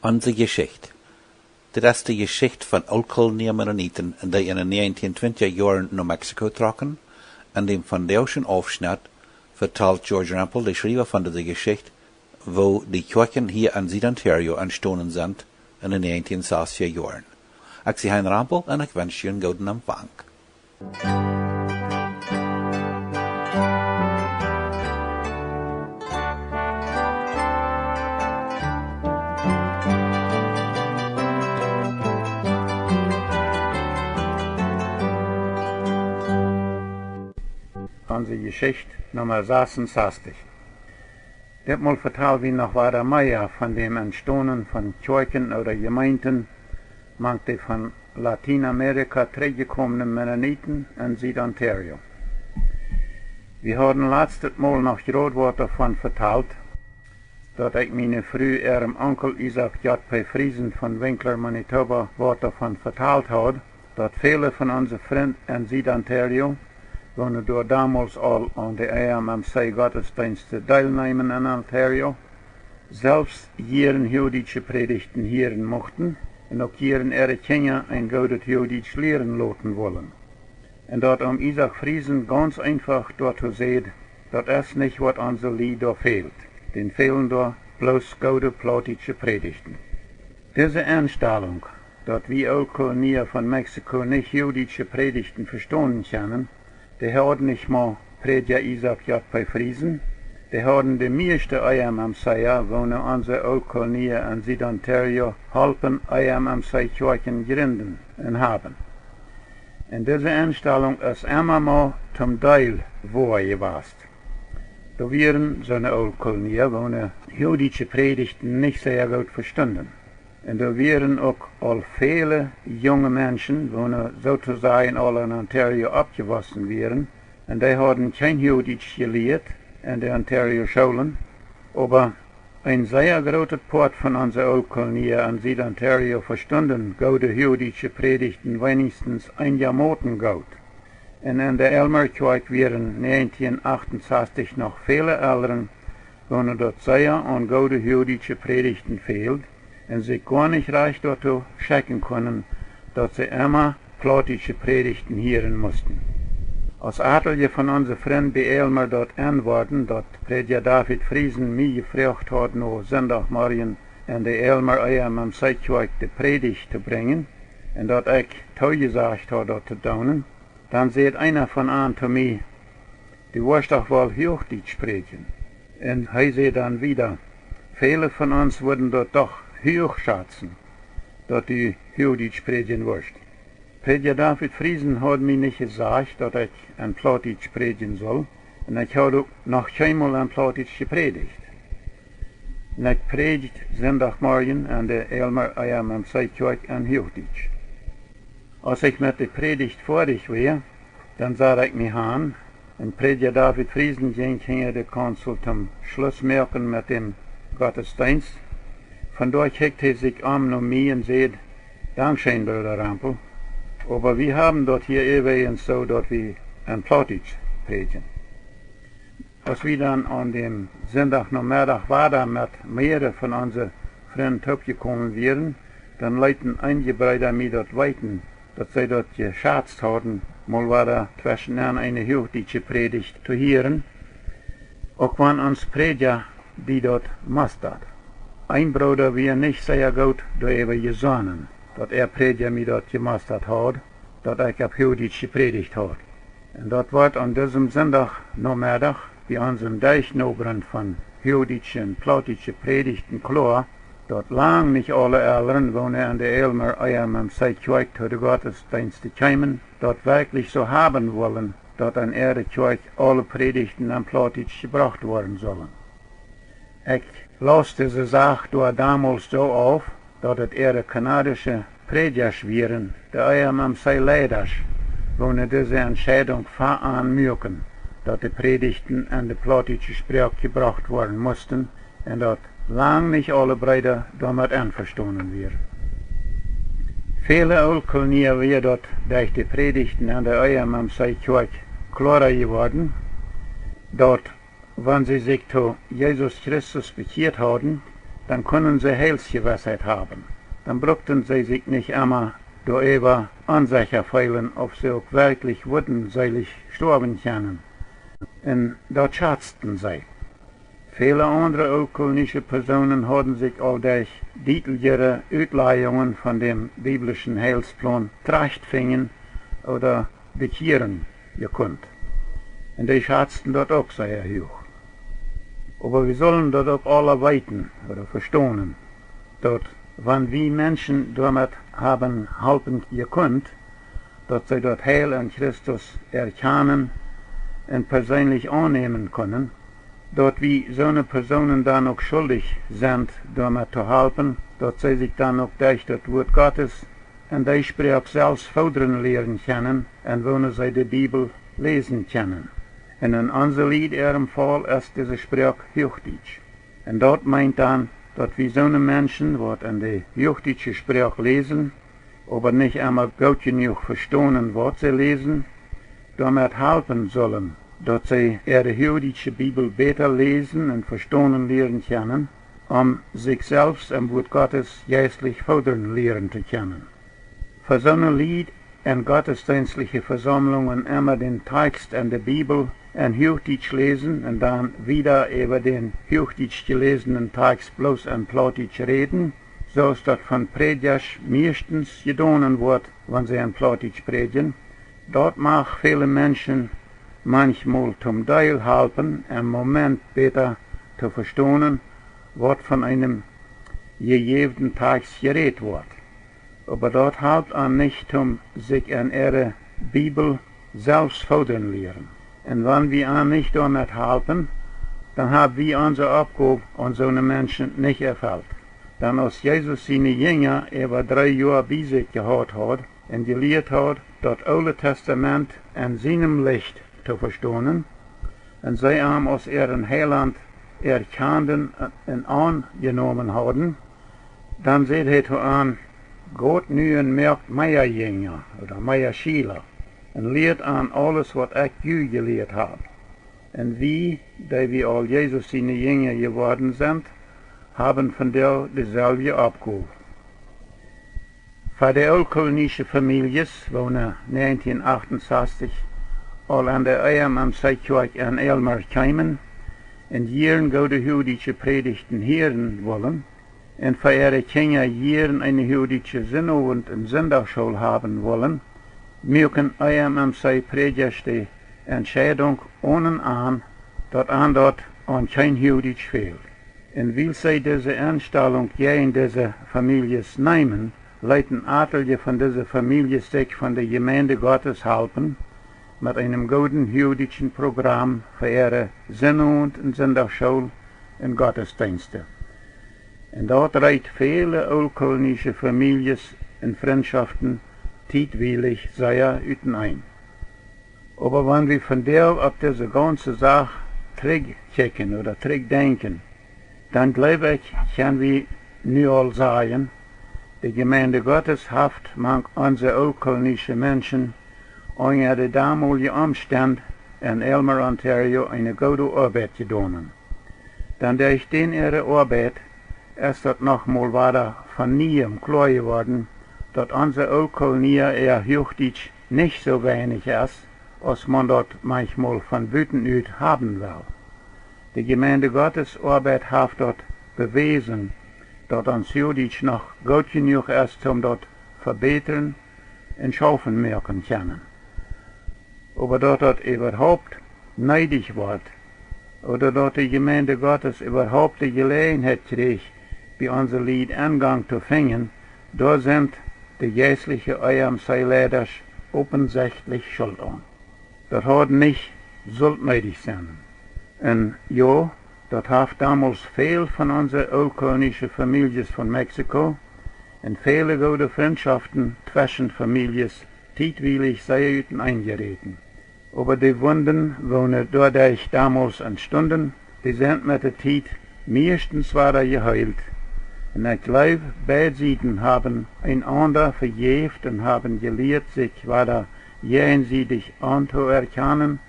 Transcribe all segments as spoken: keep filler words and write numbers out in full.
Onse Jeschicht. Dit es de Jeschicht von Ooltkolonia Mennoniten, dee en de näajentieen twintja Joaren no Mexiko trocken. En däm vondoagschen Aufschnett vetalt George Rempel, de Schriewa von dise Jeschicht, woo de Kjoakjen hia en Sied-Ontario entstonen sent en de näajentieen sastja Joaren. Ekj sie Hein Rempel un ekj wensch junt gooden Empfang. Onse Jeschicht Numma sasunsastich. Ditmol vetal wie noch wada mea von däm Entstonen von Kjoakjen ooda Jemeenten mank de von Latienamerika trigjjekomne Mennoniten en Sied-Ontario. Wie hauden latstet Mol noch jrod waut doavon vetalt, daut ekj miene Fru äarem Onkel Isaak J. P. Friesen von Winkler, Manitoba, waut doavon vetalt haud, daut väle von onse Frind en Sied-Ontario, woone doa domols aul aun de E M M C Gottesdeenste deelneemen en Ontario, selfst jieren huagdietsche Prädichten hieren muchten un uk jieren äare Kjinja een goodet Huagdietsch lieren loten wullen. Un daut Om Isaak Friesen gaunz eenfach doatoo säd: Daut es nich, waut onse Lied doa fält. Dän fälen doa bloos goode plautdietsche Prädichten. Dise Enstalunk, daut wie Ooltkolonia von Mexiko nich huagdietsche Prädichten vestonen kjennen, dee haud nich mau Prädja Isaak J. P. Friesen, dee hauden de mieeschte E M M C-a, woone onse Ooltkolonia en Sied-Ontario holpen E M M C Kjoakjen jrinden un haben. Un dise Enstalunk es emma mau toom Deel woa jewast. Doa wieren soone Ooltkolonia, woone huagdietsche Prädichten nich sea goot vestunden. Un doa wieren uk aul väle junge Menschen, woone soo to sajen aul en Ontario oppjewossen wieren, un dee hauden kjeen Huagdietsch jelieet en de Ontario Schoolen, oba een sea grootet Poat von onse Ooltkolonia en Sied-Ontario vestunden goode huagdietsche Prädichten weenichstens eenjamoten goot. Un en de Aylmer Kjoakj wieren näajentieen achtunsastich noch väle Elren, woone daut sea aun goode huagdietsche Prädichten fäld un sikj goanich rajcht doatoo schekjen kunnen, daut see emma plautdietsche Prädichten hieren musten. Aus atelje von onse Frind bie Aylmer daut enwoaden, daut Prädja David Friesen mie jefroacht haud, no Sindachmorjen en de Aylmer E M M C Kjoakj de Prädicht to brinjen, un daut ekj toojesajcht haud, daut to doonen, dan säd eena von an to mie: Du woascht doch woll Huagdietsch prädjen. Un hee säd dan wieda: Väle von ons wudden daut doch huach schazen, daut du Huagdietsch prädjen wurscht. Prädja David Friesen haud mie nich jesajcht, daut ekj en Plautdietsch prädjen sull, un ekj haud uk noch kjeenmol en Plautdietsch jeprädicht. Un ekj prädjd Sindachmorjen en de Aylmer E M M C Kjoakj en Huagdietsch. Aus ekj met de Prädicht foadich wia, dan sad ekj mie han, un Prädja David Friesen jinkj hinja de Kaunzel toom Schluss moaken met däm Gottesdeenst. Von doa kjikjt hee sikj om no mie un säd: Dankscheen, Brooda Rempel, oba wie haben daut hia äwajens soo, daut wie en Plautdietsch prädjen. Aus wie dan aun däm Sindach Nomeddach wada met meare von onse Frind toopjekomen wieren, dan leeten eenje Breeda mie daut weeten, daut see daut jeschazt hauden, mol wada tweschen en eene huachdietsche Prädicht to hieren, uk wan ons Prädja die daut mostad. Een Brooda wia nich sea goot doaräwa jesonnen, daut äa Prädja mie daut jemostad haud, daut ekj opp Huachdietsch jeprädicht haud. Un daut wort aun disem Sindach Nomeddach bie onsem Derchnobren von huachdietsche un plautdietsche Prädichten kloa, daut lang nich aule Elren, woone en de Aylmer E M M C Kjoakj to de Gottesdeenste kjeemen, daut werkjlich soo haben wullen, daut en äare Kjoakj aule Prädichten en Plautdietsch jebrocht woaren sullen. Ekj laus dise Sach doa domols soo auf, daut et äare kanadische Prädjasch wieren, de E M M C Leidasch, woone dise Entscheidunk fa an muaken, daut de Prädichten en de plautdietsche Sproak jebrocht woaren musten, un daut lang nich aule Breeda doamet envestonen wieren. Väle Ooltkolonia wia daut derch de Prädichten en de E M M C Kjoakj kloara jeworden, daut wan see sikj to Jesus Christus bekjieet hauden, dan kunnen see Heilsjewissheit haben. Dan bruckten see sikj nich emma doaräwa onsecha feelen, auf see uk werkjlich wudden seelich stoawen kjennen. Un daut schatzten see. Väle aundre ooltkolonische Persoonen hauden sikj aul derch dietlichere Utlajungen von däm biblischen Heilsplon trajchtfinjen ooda bekjieren jekunt. Un dee schatzten daut uk sea huach. Oba wie sullen daut uk aula weeten ooda vestonen, daut wan wie Menschen doamet haben halpen jekunt, daut see daut Heil en Christus erkjanen un perseenlich aunnämen kunnen, daut wie soone Persoonen dan uk schuldich sent doamet to halpen, daut see sikj dan uk derch daut Wuat Gottes en dee Sproak selfst fodren lieren kjennen un woone see de Bibel läsen kjennen. Un en onse Lied äarem Faul es dise Sproak Huachdietsch. Un daut meent dan, daut wie soone Menschen, waut en de huachdietsche Sproak läsen, oba nich emma goot jenuach vestonen, waut see läsen, doamet halpen sullen, daut see äare huachdietsche Bibel bäta läsen un vestonen lieren kjennen, om sikj selfst em Wuat Gottes jeistlich fodren lieren to kjennen. Fa soone Lied en gottesdeenstliche Vesaumlungen emma dän Takjst en de Bibel en Huachdietsch läsen un dan wieda äwa dän Huachdietsch jeläsenen Takjst bloos en Plautdietsch räden, soo aus daut von Prädjasch mieeschtens jedonen woat, wan see en Plautdietsch prädjen, daut mach väle Menschen manchmol toom Deel halpen, em Moment bäta to vestonen, waut von eenem jejäwden Takjst jerät woat. Oba daut halpt an nich toom sikj en äare Bibel selfst fodren lieren. Un wan wie an nich doamet halpen, dan hab wie onse Oppgow aun soone Menschen nich erfelt. Dan aus Jesus siene Jinja äwa dree Joa bie sikj jehaut haud un jelieet haud, daut Oole Testament en sienem Licht to vestonen, un see am aus äaren Heilaunt erkjanden un aunjenomen hauden, dan säd hee to an: "Got nu un moakt mea Jinja ooda mea Schiela, un lieet an aules, waut ekj ju jelieet hab." Un wie, dee wie aul Jesus siene Jinja jeworden sent, haben vondoag deeselwje Oppgow. Fa de ooltkolonische Famieljes, woone 1968 aul aun de E M M C Kjoakj en Aylmer kjeemen un jieren goode huachdietsche Prädichten hieren wullen, un fa äare Kjinja jieren eene huachdietsche Sinnowent- un Sindachschool haben wullen, muaken E M M C Prädjasch de Entscheidunk onen an, daut an daut aun kjeen Huachdietsch fäld. Un wiels see dise Enstalunk jäajen dise Famieljes neemen, leeten atelje von dise Famieljes sikj von de Jemeinde Gottes halpen met eenem gooden huachdietschen Program fa äare Sinnowent- un Sindachschool un Gottesdeenste. Un daut reet väle ooltkolonische Famieljes un Frintschoften tietwielich sea uteneen. Oba wan wie vondoag opp dise gaunze Sach trigjkjikjen ooda trigjdenkjen, dan jleew ekj, kjenn wie nu aul sajen, de Jemeinde Gottes haft mank onse ooltkolonische Menschen unja de damolje Omstend en Aylmer, Ontario, eene goode Oabeit jedonen. Dan derch dän äare Oabeit es daut noch mol wada von nieem kloa jeworden, daut onse Ooltkolonia äa Huachdietsch nich soo weinich es, aus maun daut manchmol von buten ut haben well. De Jemeinde Gottes Oabeit haft daut bewäsen, daut ons Huachdietsch noch goot jenuach es, om daut vebätren un schaufen moaken kjennen. Oba daut daut äwahaupt needich wort, ooda daut de Jemeinde Gottes äwahaupt de Jeläajenheit kjrieech, bie onse Lied Engank to finjen, doa sent de jeistliche E M C Leidasch opensechtlich schult aun. Daut haud nich sullt needich sennen. Un jo, daut haft domols väl von onse ooltkolonische Famieljes von Mexiko un väle goode Frintschoften tweschen Famieljes tietwielich sea uteneen jeräten. Oba de Wunden, woone doaderch domols entstunden, dee sent met de Tiet mieeschtens wada jeheelt. Un ekj jleew, beid Sieden haben eenaunda vejäft un haben jelieet, sikj wada jäajensiedich auntoerkjanen,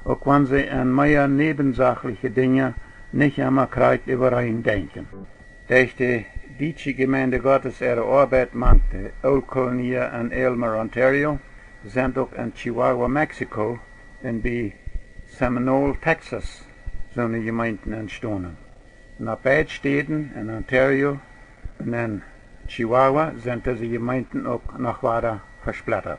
uk wan see en mea näbensachliche Dinja nich emma krakjt äwareen denkjen. Derch de dietsche Jemeent Gottes äare Oabeit mank de Ooltkolonia en Aylmer, Ontario, sent uk en Chihuahua, Mexiko, un bie Seminole, Texas, soone Jemeenten entstonen. Un opp beid Städen, en Ontario un en Chihuahua, sent dise Jemeenten uk noch wieda vesplettat.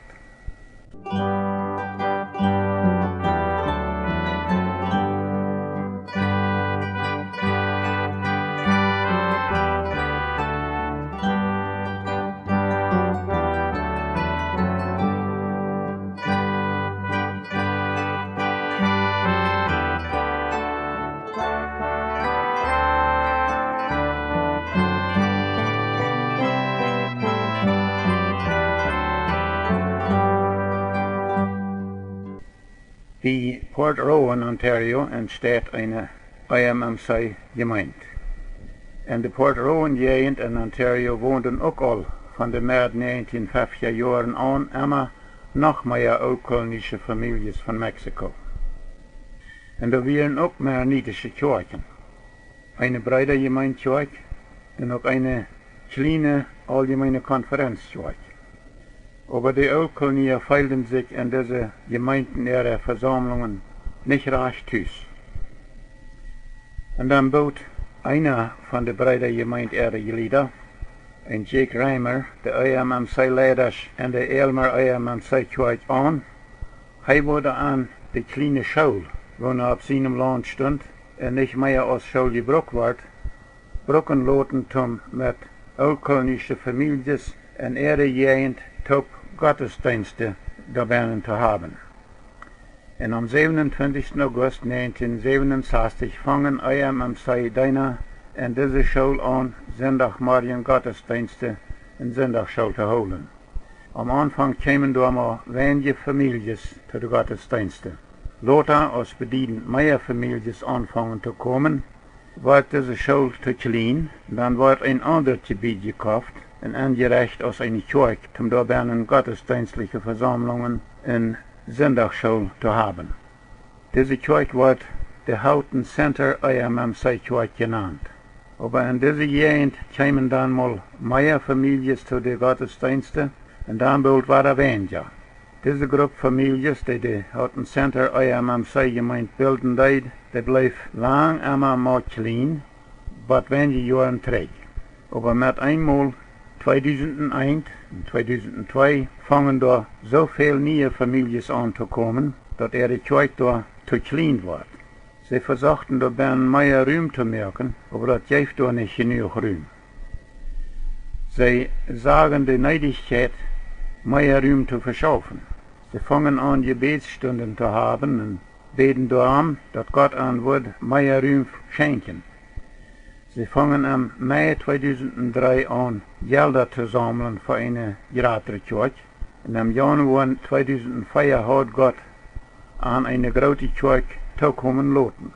Bie Port Rowan, Ontario, entsteit eene E M M C Jemeent. En de Port Rowan Jäajent en Ontario wonden uk aul von de Med näajentieen feftja Joaren aun emma noch mea ooltkolonische Famieljes von Mexiko. Un doa wieren uk mennonitische Kjoakjen, eene Breedajemeent Kjoakj un uk eene kjliene Auljemeene Konferenz Kjoakj. Oba de Ooltkolonia feelden sikj en dise Jemeenten äare Vesaumlungen nich rajcht tus. Un dan bood eena von de Breedajemeent äare Jlieda, een Jake Reimer, de E M M C Leidasch en de Aylmer E M M C Kjoakj aun. Hee wudd an de kjliene School, woone opp sienem Launt stunt un nich mea aus School jebrukt wort, bruken loten, om met ooltkolonische Famieljes en äare Jäajent toop Gottesdeenste doabennen to haben. Un aum säwenuntwintichsten August näajentieen säwenunsastich fungen E M M C Deena en dise School aun, Sindachmorjen Gottesdeenste un Sindachschool to hoolen. Aum Aunfank kjeemen doa mau weinje Famieljes to de Gottesdeenste. Lota, aus bediedent mea Famieljes aunfungen to komen, wort dise School to kjlien, dan wort een aundret Jebied jekoft un enjerecht aus eene Kjoakj, om doabennen gottesdeenstliche Vesaumlungen un Sindachschool to haben. Dise Kjoakj wort de Houghton Center E M M C Kjoakj jenant. Oba en dise Jäajent kjeemen dan mol mea Famieljes to de Gottesdeenste un dan boolt wada weinja. Dise Grupp Famieljes, dee de Houghton Center E M M C Jemeent bilden deed, dee bleef lang emma mau kjlien, bot weinje Joaren trigj. Oba met eenmol, tweedusent eent un tweedusent twee, fungen doa soo väl niee Famieljes aun to komen, daut äare Kjoakj doa to kjlien wort. See vesochten doabennen mea Rum to moaken, oba daut jeef doa nich jenuach Rum. See sagen de Needichkjeit, mea Rum to veschaufen. See fungen aun, Jebädsstunden to haben un bäden doaromm, daut Gott an wudd mea Rum schenkjen. See fungen em Mei tweedusent dree aun, Jelda to saumlen fa eene jratre Kjoakj. Un em Januoa tweedusent vea haud Gott an eene groote Kjoakj tookomen loten.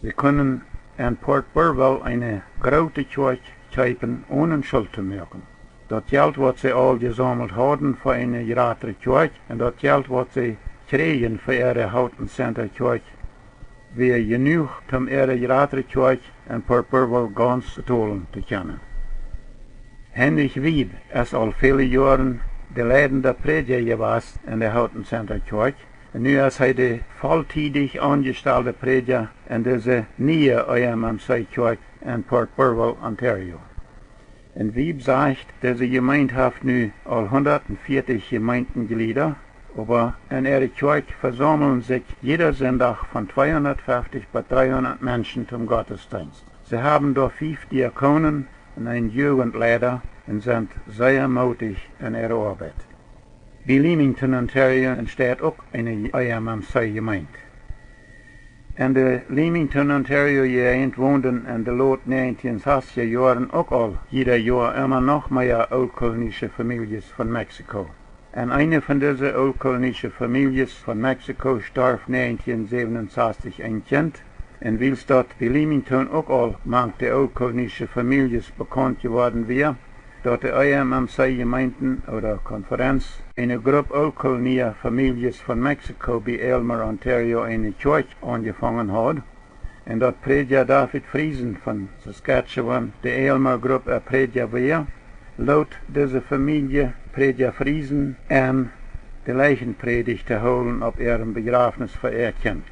See kunnen en Port Burwell eene groote Kjoakj kjeepen, onen Schult to moaken. Daut Jelt, waut see aul jesaumelt hauden fa eene jratre Kjoakj, un daut Jelt, waut see kjrieejen fa äare Houghton Center Kjoakj, wia jenuach, om äare jratre Kjoakj en Port Burwell gaunz betolen to kjennen. Heinrich Wiebe es aul väle Joaren de leidende Prädja jewast en de Houghton Center Kjoakj, un nu es hee de volltiedich aunjestalde Prädja en dise niee E M M C Kjoakj en Port Burwell, Ontario. Un Wiebe sajcht, dise Jemeent haft nu aul hundatveatich Jemeentenjlieda, oba en äare Kjoakj vesaumlen sikj jieda Sindach von tweehundatfeftich bot dreehundat Menschen toom Gottesdeenst. See haben doa fief Diakonen un een Jugendleida un sent sea mootich en äare Oabeit. Bie Leamington, Ontario, entsteit uk eene E M M C Jemeent. En de Leamington, Ontario Jäajent wonden en de lot näajentieen sastja Joaren uk aul jieda Joa emma noch mea ooltkolonische Famieljes von Mexiko. En eene von dise ooltkolonische Famieljes von Mexiko storf näajentieen säwenunsastich een Kjint, un wiels daut bie Leamington uk aul mank de ooltkolonische Famieljes bekaunt jeworden wia, daut de E M M C Jemeenten ooda Konferenz eene Grupp Ooltkolonia Famieljes von Mexiko bie Aylmer, Ontario, eene Kjoakj aunjefongen haud, Un daut Prädja David Friesen von Saskatchewan de Aylmer Grupp äa Prädja wia, lood dise Famielje Prädja Friesen en, de Leichenprädicht to hoolen opp äa Bejrafnis fa äa Kjint.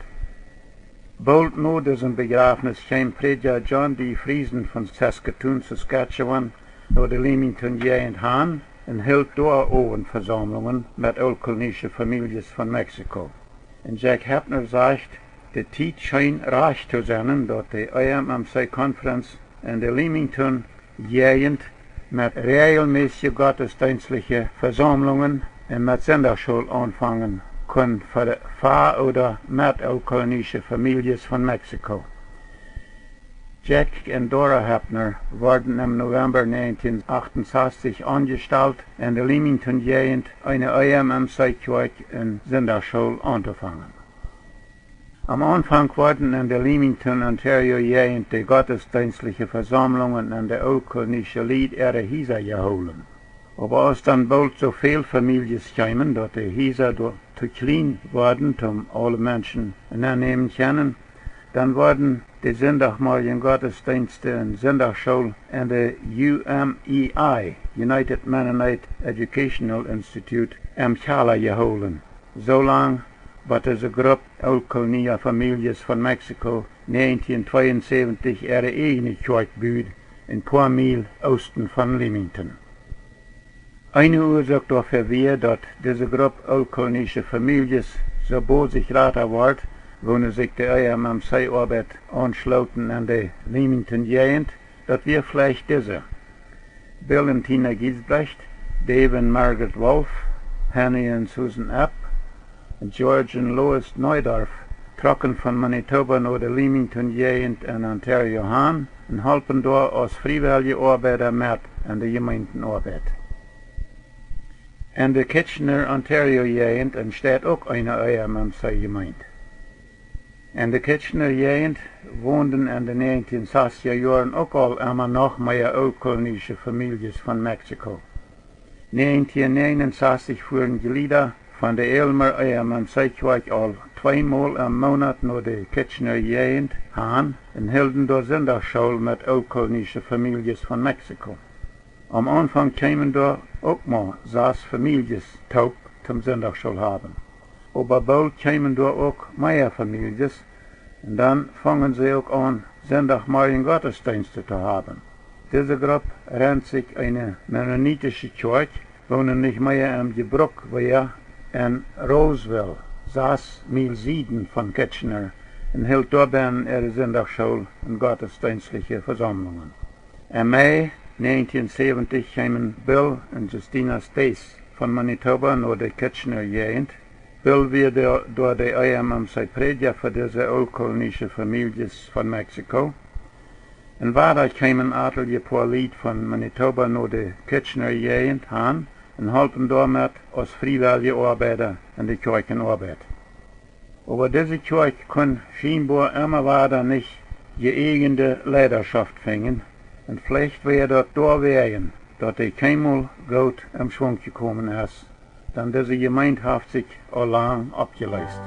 Boolt no disem Bejrafnis kjeem Prädja John D. Friesen von Saskatoon, Saskatchewan, no de Leamington Jäajent han un hilt doa Owentvesaumlungen met ooltkolonische Famieljes von Mexiko. Un Jack Heppner sajcht, de Tiet scheen rajcht to sennen, daut de E M M C Conference en de Leamington Jäajent met räajelmässje gottesdeenstliche Vesaumlungen un met Sindachschool aunfangen kunn fa, fa ooda met ooltkolonische Famieljes von Mexiko. Jack un Dora Heppner worden em November negentien achtunsastich aunjestalt, en de Leamington Jäajent eene E M M C Kjoakj un Sindachschool auntofangen. Aum Aunfank worden en de Leamington, Ontario Jäajent de gottesdeenstliche Vesaumlungen en de ooltkolonische Lied äare Hiesa jehoolen. Oba aus dan boolt soo väl Famieljes kjeemen, daut de Hiesa doa to kjlien worden, om aule Menschen ennämen kjennen, dan worden de Sindachmorjen Gottesdeenste un Sindachschool en de U M E I, United Mennonite Educational Institute, em Kjalla jehoolen, soo lang, bat dise Grupp ooltkolonische Famieljes von Mexiko negentien tweeunsäwentich äare ieejne Kjoakj bud, een poa Miel oosten von Leamington. Eene Uasoak doafäa wia, daut dise Grupp ooltkolonische Famieljes soo bosich lota wort, woone sikj de E M M C Oabeit aunschlooten en de Leamington Jäajent, daut wia veleicht dise: Bill un Tina Giesbrecht, Dave un Margaret Wolf, Henry un Susan Epp, George un Lois Neudorf trocken von Manitoba no de Leamington Jäajent en Ontario han un holpen doa aus friewellje Oabeida met en de Jemeentenoabeit. En de Kitchener, Ontario Jäajent entsteit uk eene E M M C Jemeent. En de Kitchener Jäajent wonden en de negentien sastja Joaren uk aul emma noch mea ooltkolonische Famieljes von Mexiko. Negentien näajenunsastich fuaren Jlieda von de Aylmer E M M C Kjoakj aul tweemol em Moonat no de Kitchener Jäajent han un hilden doa Sindachschool met ooltkolonische Famieljes von Mexiko. Aum Aunfank kjeemen doa uk mau sas Famieljes toop toom Sindachschool haben. Oba boolt kjeemen doa uk mea Famieljes, un dan fungen see uk aun, Sindachmorjen Gottesdeenste to haben. Dise Grupp rent sikj eene mennonitische Kjoakj, woone nich mea em Jebruck wia, en Roseville, sas Miel Sieden von Kitchener, un hilt doa bennen äare Sindachschool un gottesdeenstliche Vesaumlungen. Em Mei negentien säwentich kjeemen Bill un Justina Stace von Manitoba no de Kitchener Jäajent. Bill wia de, doa de E M M C Prädja fa dise ooltkolonische Famieljes von Mexiko. Un wada kjeemen atelje poa Lied von Manitoba no de Kitchener Jäajent han un holpen doamet aus friewellje Oabeida en de Kjoakjenoabeit. Oba dise Kjoakj kunn schienboa emma wada nich jeeajende Leidaschoft finjen, un veleicht wia daut doawäajen, daut dee kjeenmol goot em Schwunk jekomen es, dan dise Jemeent haft sikj aul lang oppjeleest.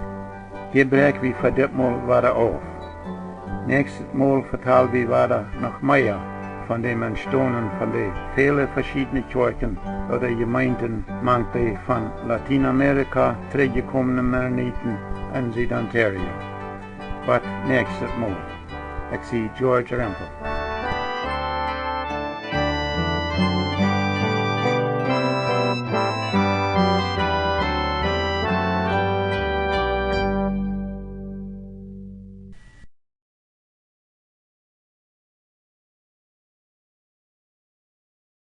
Hia bräakj wie fa ditmol wada auf. Näakjstet Mol vetal wie wada noch mea von däm Entstonen von de väle veschiedne Kjoakjen ooda Jemeenten mank de von Latienamerika trigjjekomne Mennoniten en Süd-Ontario. Bat näakjstet Mol. Ekj sie George Rempel.